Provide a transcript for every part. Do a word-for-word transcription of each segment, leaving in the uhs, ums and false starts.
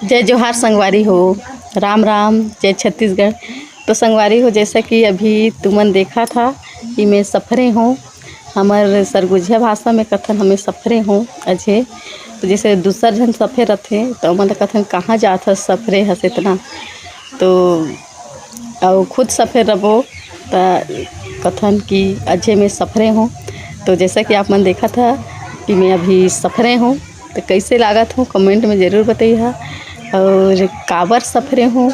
जय जोहार संगवारी हो, राम राम, जय छत्तीसगढ़। तो संगवारी हो, जैसा कि अभी तुमन देखा था कि मैं सफरे हूँ, हमर सरगुजिया भाषा में कथन हमें सफरे हूँ अझे। तो जैसे दूसर झन सफे रथे तो ओमन कथन कहाँ जात हस सफरे हस इतना। तो अउ खुद सफे रबो त कथन कि अझे मैं सफरे हूँ। तो जैसा कि आप मन देखा था कि मैं अभी सफरे हूँ, तो कैसे लागत हूँ कमेंट में जरूर बताइहा। और काबर सफरे हूँ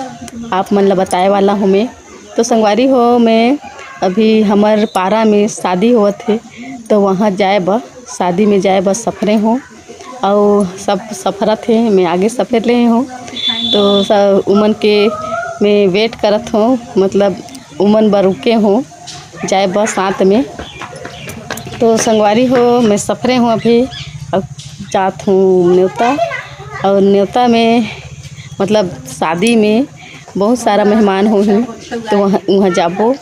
आप मन ला बताए वाला हूँ मैं। तो संगवारी हो, मैं अभी हमर पारा में शादी होवत हे, तो वहाँ जाए बर, शादी में जाए बर सफरे हूँ। अउ सब सफरत हे, मैं आगे सफर ले हूँ। तो सब उमन के मैं वेट करत हूँ, मतलब उमन बर रुके हूँ जाए बर साथ में। तो संगवारी हो, मैं सफरे हूँ अभी, अब जात हूँ नेवता। और नेवता में, मतलब शादी में बहुत सारा मेहमान होही, तो वहाँ, वहाँ जाबो।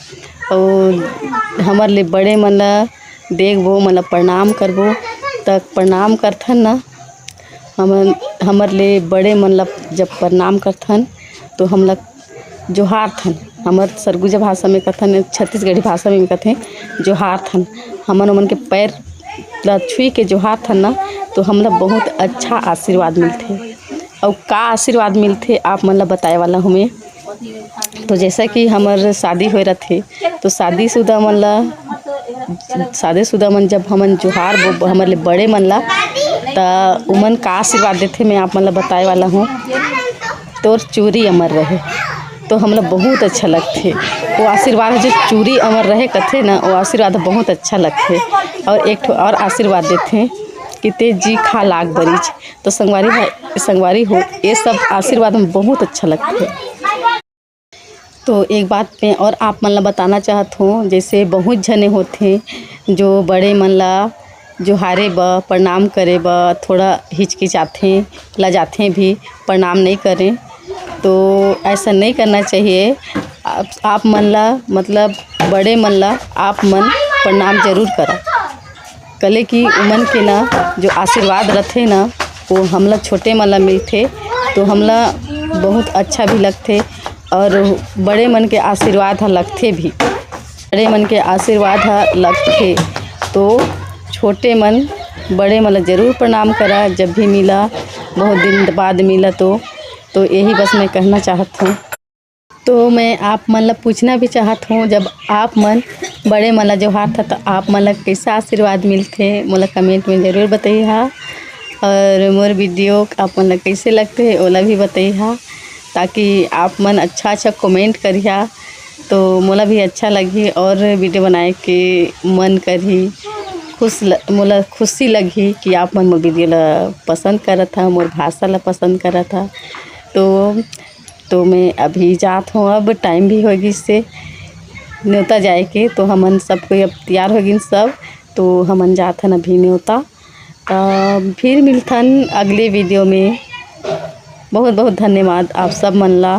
और हमर ले बड़े मन ला देखबो, मतलब प्रणाम करबो। त प्रणाम करथन ना, हमन, हमर ले बड़े मन ला जब प्रणाम करथन तो हमला जोहारथन। हमर सरगुजा भाषा में कथन, छत्तीसगढ़ी भाषा में कथें जोहारथन। हमन ओमन के पैर ला छुई के जोहारथन ना, तो हमला बहुत अच्छा आशीर्वाद मिलथे। अउ का आशीर्वाद मिलथे आप मन ला बताए वाला हूँ मैं। तो जैसा कि हमर शादी होए रथे, तो शादीशुदा मन ला, शादीशुदा मन जब हमन जोहार बो-, हमर ले बड़े मन ला, त उमन का आशीर्वाद देथे, मैं आप मन ला बताए वाला हूँ। तोर चूरी अमर रहे, तो हमला बहुत अच्छा लगथे। वो आशीर्वाद जो चूरी अमर रहे कथे ना, वो आशीर्वाद बहुत अच्छा लगथे। और एक ठो और आशीर्वाद देथे कि ते जी खा लाग बरीज। तो संगवारी भाई, संगवारी हो, ये सब आशीर्वाद में बहुत अच्छा लगथे। तो एक बात मैं और आप मन ला बताना चाहत हूँ, जैसे बहुत झने होथे जो बड़े मन ला जोहारे बर, प्रणाम करे बर थोड़ा हिचकिचाथे, लजाथे भी, प्रणाम नहीं करें। तो ऐसा नहीं करना चाहिए। आप, आप मन ला, मतलब बड़े मन ला आप मन प्रणाम जरूर करा। कले कि उमन के ना जो आशीर्वाद रथे ना, वो हमला छोटे मन ला मिलथे, तो हमला बहुत अच्छा भी लगथे। और बड़े मन के आशीर्वाद ह लगथे भी, बड़े मन के आशीर्वाद ह लगथे। तो छोटे मन बड़े मन ला जरूर प्रणाम करा, जब भी मिला, बहुत दिन बाद मिला तो। तो यही बस मैं कहना चाहत हूँ। तो मैं आप मन ला पूछना भी चाहत हूँ, जब आप मन बड़े मन ला जोहारथा, तो आप मन ला कैसा आशीर्वाद मिलथे, मोला कमेंट में जरूर बताइहा। और मोर वीडियो आप मन ला कैसे लगथे, ओला भी बताइहा, ताकि आप मन अच्छा अच्छा कमेंट करिहा, तो मोला भी अच्छा लगही और वीडियो बनाए के मन करही। खुश ल-, मोला खुशी लगही कि आप मन मोर वीडियो ला पसंद करत हा, मोर भाषा ला पसंद करत हा। तो तो मैं अभी जात हूँ, अब टाइम भी हो गिस से न्योता जाए के, तो हमन सब कोई अब तैयार हो गिन सब, तो हमन जात हन अभी न्योता। अ, फिर मिलथन अगले वीडियो में। बहुत बहुत धन्यवाद आप सब मन ला।